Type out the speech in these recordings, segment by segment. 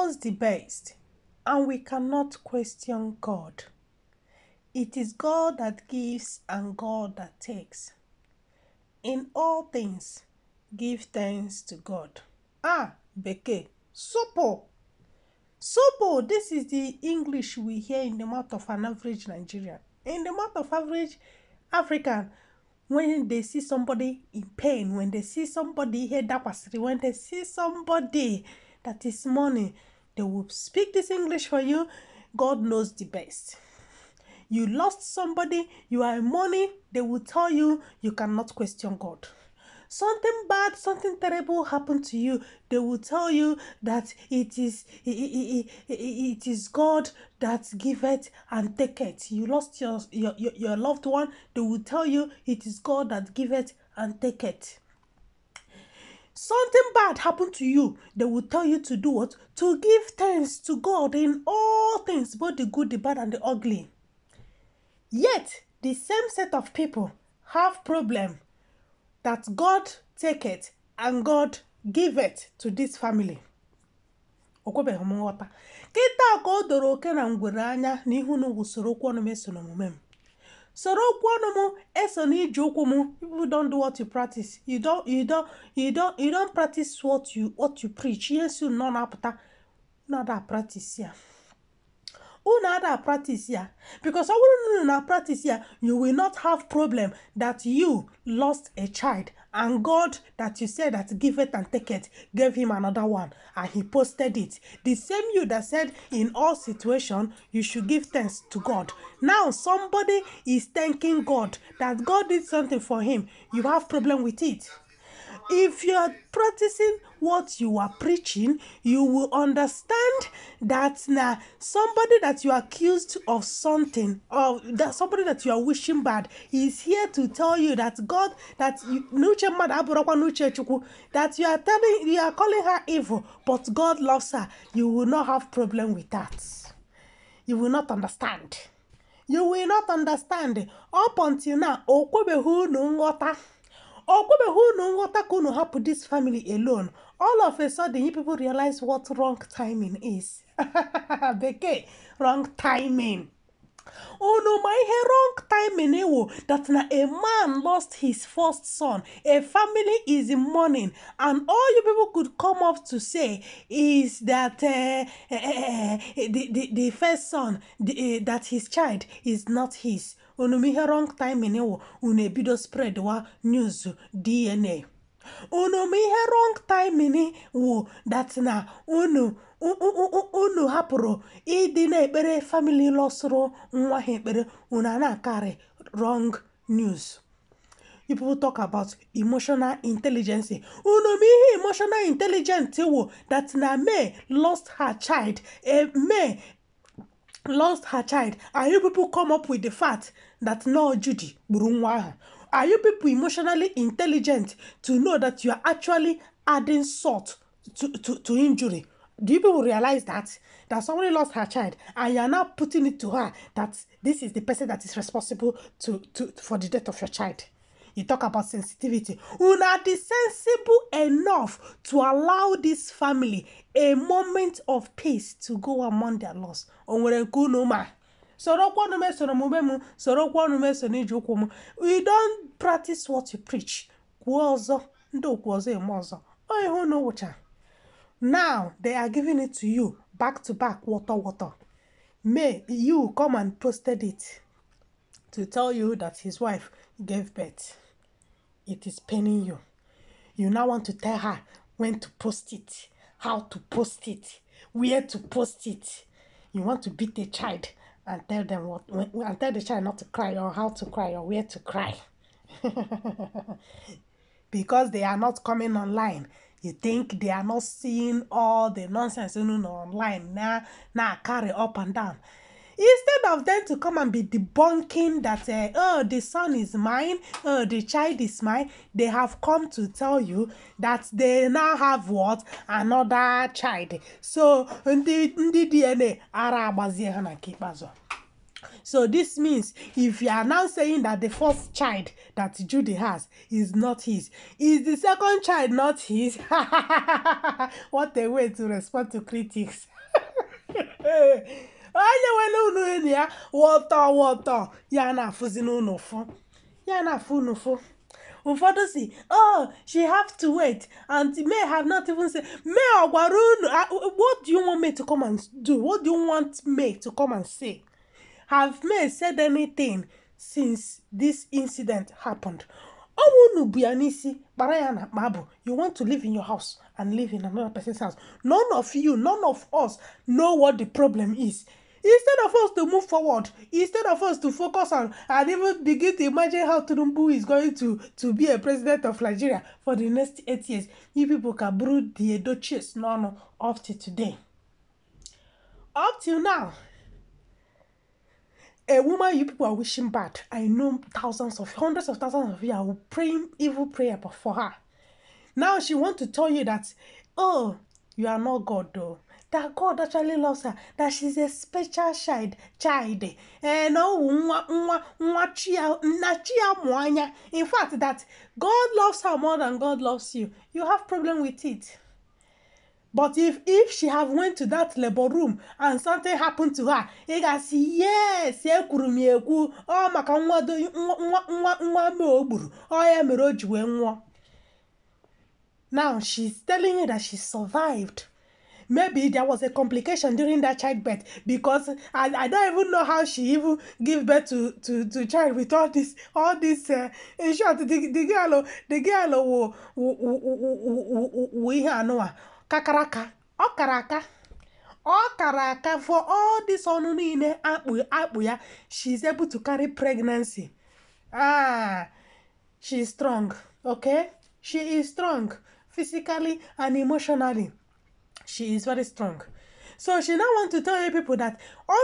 knows the best, and we cannot question God. It is God that gives and God that takes. In all things, give thanks to God. Beke, Sopo. Sopo, this is the English we hear in the mouth of an average Nigerian. In the mouth of average African, when they see somebody in pain, when they see somebody when they see somebody that is mourning, they will speak this English for you. God knows the best. You lost somebody, you are mourning, they will tell you you cannot question God. Something bad, something terrible happened to you, they will tell you that it is God that giveth and taketh. You lost your loved one, they will tell you it is God that giveth and taketh. Something bad happened to you, they will tell you to do what? To give thanks to God in all things, both the good, the bad, and the ugly. Yet, the same set of people have problem that God taketh and God giveth to this family. Kita ka o doro oke na ngwere anya n'ihu n'ugwu soro okwu ọnụ m eso n'omume m. Soro okwu ọnụ m eso n'ije ụkwụ m. People don't do what you practice. You don't practice what you preach. Yes, you know na-apụta. Na da practice ya. Una practice here, because na practice here, you will not have problem that you lost a child and God that you said that give it and take it gave him another one and he posted it. The same you that said in all situations you should give thanks to God. Now somebody is thanking God that God did something for him. You have problem with it. If you are practicing what you are preaching, you will understand that now somebody that you are accused of something, or that somebody that you are wishing bad, is here to tell you that God, that you are calling her evil, but God loves her. You will not have problem with that. You will not understand. You will not understand. Up until now, this family alone. All of a sudden, you people realize what wrong timing is. Beke, wrong timing. Oh no, my wrong timing. That na a man lost his first son. A family is in mourning, and all you people could come up to say is that the first son, that his child is not his. Unu mihe wrong timing unu ebido spread wa news DNA. Unu mihe wrong timing that na unu hapụrụ ịdị na-ekpere family lọsụrụ nwa ha ekpere, unu na-akarị wrong news. You people talk about emotional intelligence. Unu mihe emotional intelligence that na May lost her child. May lost her child, and you people come up with the fact that no, Judy Burunwa. Are you people emotionally intelligent to know that you are actually adding salt to injury? Do you people realize that somebody lost her child and you are now putting it to her that this is the person that is responsible for the death of your child? You talk about sensitivity. Una be sensible enough to allow this family a moment of peace to go among their loss. We don't practice what you preach. Now they are giving it to you back to back, water. May you come and posted it to tell you that his wife gave birth. It is paining you. You now want to tell her when to post it, how to post it, where to post it. You want to beat a child and tell them and tell the child not to cry, or how to cry, or where to cry. Because they are not coming online. You think they are not seeing all the nonsense online now carry up and down. Instead of them to come and be debunking that, oh, the son is mine, oh, the child is mine, they have come to tell you that they now have what? Another child. So, the DNA, ara agbazie ha na nke ikpeazụ. So this means if you are now saying that the first child that Judy has is not his, is the second child not his? What a way to respond to critics. Onye nwere unu enyi ya wọtọ ya na-afụzi n'ụnụ fụ ya na-afụ unu fụ. Ụfọdụ si, oh, she have to wait, and May have not even said, May ọgwara unu, what do you want me to come and do? What do you want May to come and say? Have May said anything since this incident happened? You want to live in your house and live in another person's house. None of you, none of us know what the problem is. Instead of us to move forward, instead of us to focus on and even begin to imagine how Tinubu is going to be a president of Nigeria for the next 8 years, you people can brew the Edo chase no up to today. Up till now, a woman you people are wishing bad. I know hundreds of thousands of you are praying evil prayer for her. Now she wants to tell you that, oh, you are not God though. That God actually loves her. That she's a special child. In fact, that God loves her more than God loves you. You have problem with it. But if she have went to that labor room and something happened to her, you can see, yes, oh, maka nwa me ogburu, oh ya mere o ji wee nwụọ. Now she's telling you that she survived. Maybe there was a complication during that childbirth, because I don't even know how she even give birth to child with all this in short, the girl we know kakaraka ọkaraka for all this ọnụ niile akpụ ya, she's able to carry pregnancy. She's strong, okay? She is strong physically and emotionally. She is very strong. So she now want to tell you people that all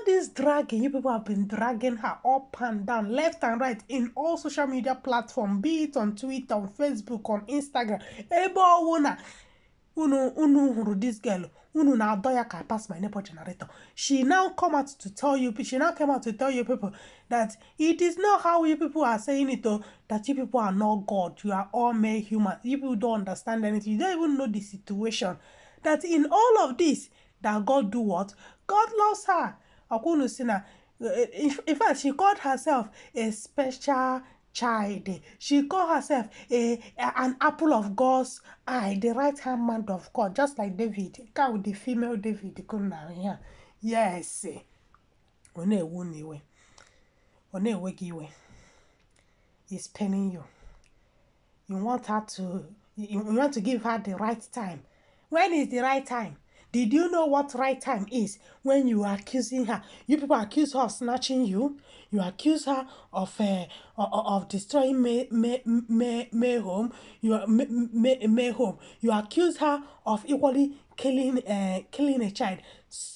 this dragging, you people have been dragging her up and down, left and right, in all social media platforms, be it on Twitter, on Facebook, on Instagram. This girl, na doya ka pass my neighbor generator. She now came out to tell you people that it is not how you people are saying it, though, that you people are not God. You are all mere humans. You people don't understand anything. You don't even know the situation. That in all of this, that God do what? God loves her. In fact, she called herself a special child. She called herself an apple of God's eye, the right hand man of God, just like David. God with the female David. Yes. Is penning you. You want to give her the right time. When is the right time? Did you know what right time is? When you are accusing her. You people accuse her of snatching you. You accuse her of destroying May home. May home. You accuse her of equally killing a child.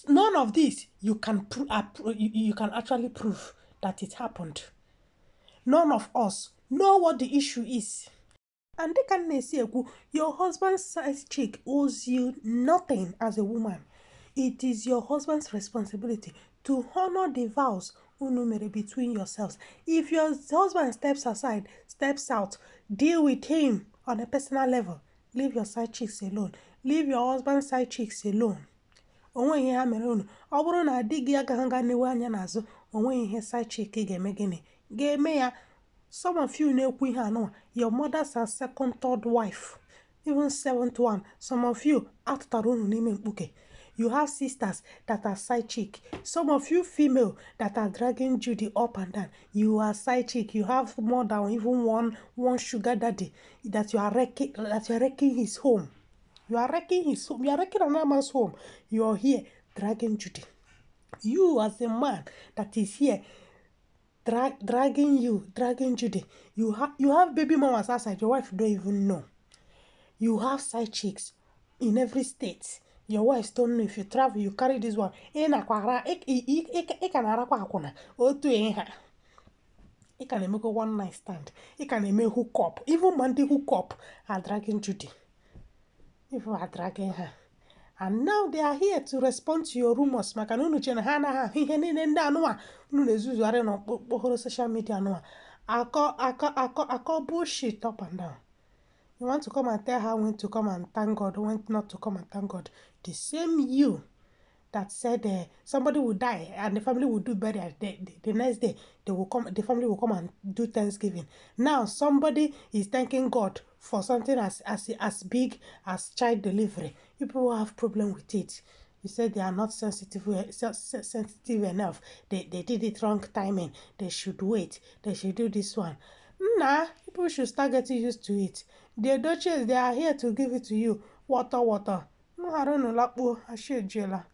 None of this you can actually prove that it happened. None of us know what the issue is. And they can say, your husband's side chick owes you nothing as a woman. It is your husband's responsibility to honor the vows between yourselves. If your husband steps out, deal with him on a personal level. Leave your side chicks alone. Leave your husband's side chicks alone. Onwe ihe ha mere unu. Ọ bụrụ na di gị agaghị nga newe anya n'azụ, onwe ihe side chick ga-eme gịnị? Ga-eme ya. Some of you know your mother's a second, third wife, even seventh one. Some of you you have sisters that are side chick. Some of you female that are dragging Judy up and down. You are side chick. You have more than even one sugar daddy that you are wrecking his home. You are wrecking his home. You are wrecking another man's home. You are here dragging Judy. You as a man that is here dragging Judy. You have baby mamas outside. Your wife don't even know. You have side chicks in every state. Your wives don't know. If you travel, you carry this one. You can make a one night stand. You can make hook up. Even Monday hook up are dragging Judy. People are dragging her. And now they are here to respond to your rumors. Maka na unu che na ha anaghị ahụ ihe niile ndị anụwa unu na-ezuzugharị n'okpokoro social media anụwa. Akọ bullshit up and down. You want to come and tell her when to come and thank God, when not to come and thank God. The same you that said somebody will die and the family will do burial. The next day, the family will come and do Thanksgiving. Now, somebody is thanking God for something as big as child delivery. People have problem with it. You said they are not sensitive enough. They did it wrong timing. They should wait. They should do this one. Nah, people should start getting used to it. The Dutchies, they are here to give it to you. Water. No, I don't know. Lakpo, I should jela.